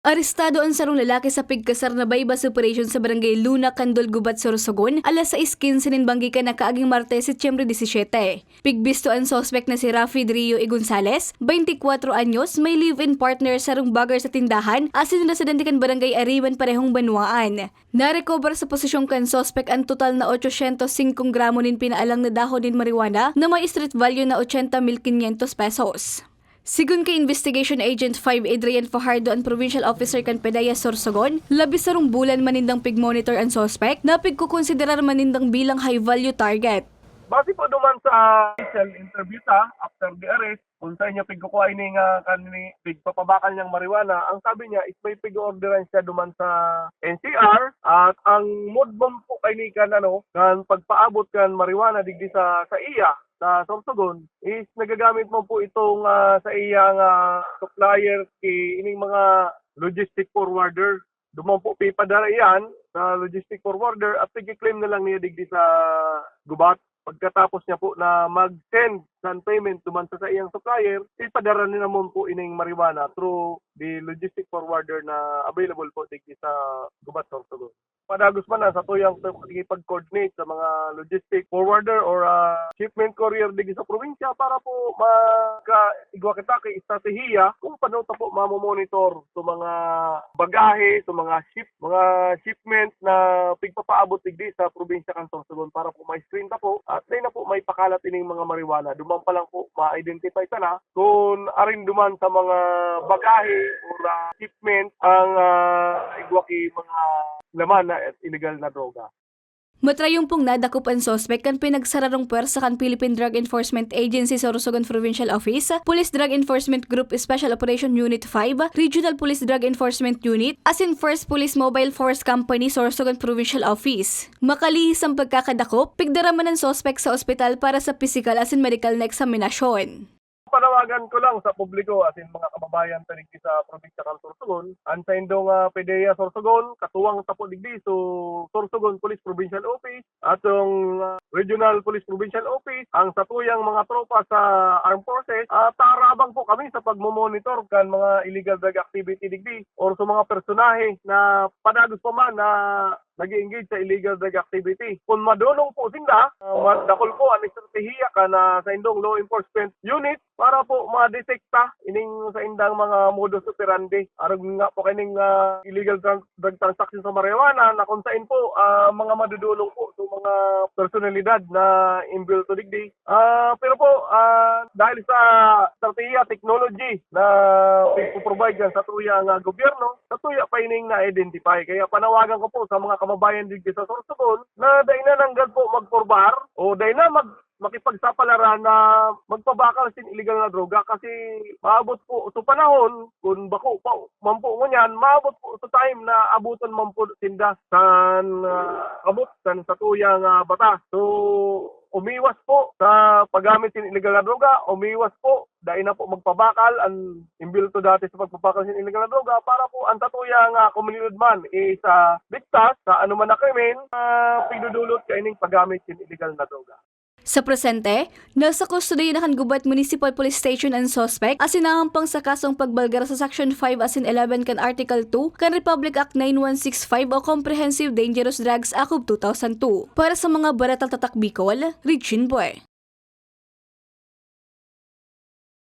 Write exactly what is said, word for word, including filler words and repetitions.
Arestado an sarong lalaki sa pigkasar na buy-bust operation sa Barangay Luna, Candol, Gubat, Sorsogon, alas sais quince nin banggi kan nakaaging Martes, Setyembre disisiete. Pigbisto an suspek na si Rafi Drio E. Gonzales, twenty-four anyos, may live-in partner, sarong bagger sa tindahan, asin residente kan Barangay Ariman, parehong banwaan. Narecover sa posesyon kan suspek an total na ochocientos singko gramo nin pinaalang na dahon nin marijuana na may street value na ochenta mil quinientos pesos. Sigon kay Investigation Agent five Adrian Fajardo, an provincial officer kan PDEA Sorsogon, labis sarong bulan man nindang pigmonitor an suspek na pigkokonsiderar man nindang bilang high-value target. Base po duman sa initial interview ta after the arrest, kung sa inyo pigkukua ini nga kan ni pigpapabakal niyang marijuana, ang sabi niya is may pig-orderan siya duman sa N C R, at ang mood man po kay ni kan ano, kan pagpaabot kan marijuana digdi sa, sa iya, sa Sorsogon, is nagagamit man po itong, ah, sa iya nga supplier ki ining mga logistic forwarder. Duman po pipadara iyan sa logistic forwarder at pigki-claim na lang niya digdi sa Gubat. Pagkatapos niya po na mag-send san payment duman sa saiyang supplier, ipadara na naman po ining marijuana through the logistic forwarder na available po digdi sa Gubat, Sorsogon. Padagos man na sa tuyang pag-coordinate sa mga logistic forwarder or, ah, shipment courier digdi sa probinsya para po maka-, igwa kita kay estratehiya kung paano ta po mamomonitor sa mga bagahe, sa mga ship, mga shipment na pigpapaabot digdi sa probinsya kan Sorsogon para po ma-screen ta po at dai na po maipakalat ining mga marijuana. Duman pa lang po ma-identify ta na kung arin duman sa mga bagahe o, ah, shipment ang, ah, igwa ki mga laman na illegal na droga. Matrayong pong nadakop an suspek kan pinagsararong pwersa kan Philippine Drug Enforcement Agency Sorsogon Provincial Office, Police Drug Enforcement Group Special Operation Unit five, Regional Police Drug Enforcement Unit, asin First Police Mobile Force Company Sorsogon Provincial Office. Makalihis an pagkakadakop, pigdara man an suspek sa ospital para sa pisikal asin medikal na eksaminasyon. Panawagan ko lang sa publiko asin mga kababayan ta digdi sa probinsya kan Sorsogon, an saindong, ah, PDEA Sorsogon, katuwang ta po digdi, so, Sorsogon Police Provincial Office, atong, ah, Regional Police Provincial Office, ang satuyang mga tropa sa Armed Forces, ah, tarabang po kami sa pagmo-monitor kan mga illegal drug activity digdi or sa mga personahe na padagos pa man na nag-e-engage sa illegal drug activity. Kun madolong po sinda, ah, ma-, dakul po an estratehiya kan, ah, saindong law enforcement unit para po madetekta ining saindang mga modus operandi. Arog nga po kining, ah, illegal tran-, drug transaction sa marijuana na kung sain po, ah, mga madudulong po sa mga personalidad na imbwelto digdi. Ah, pero po, ah, dahil sa estratehiya, technology na pigpo-provide yan sa tuyang, ah, gobyerno, sa tuya pa ining na-identify. Kaya panawagan ko po sa mga kababayan digdi sa Sorsogon na dai na nanggad po magporbar o dai na mag-, makipagsapalaran na magpabakal sin illegal na droga kasi maabot po sa panahon, kung bako pa man po ngunyan, maabot po sa time na abutan man po sinda san, ah, abot san sa tuyang, ah, batas. So, umiwas po sa paggamit sin illegal na droga, umiwas po, dai na po magpabakal an imbwelto dati sa pagpabakal sin illegal na droga para po an satuyang, ah, komunidad man is, ah, ligtas sa anuman na krimen, ah, pigdudulot kaining paggamit sin illegal na droga. Sa presente, nasa kustodiya na kan Gubat Municipal Police Station an suspek asin nahampang sa kasong pagbalgar sa Section five asin eleven kan Article two kan Republic Act nine one six five o Comprehensive Dangerous Drugs Act of two thousand two. Para sa mga Baretang Tatak Bicol, Regine Boy.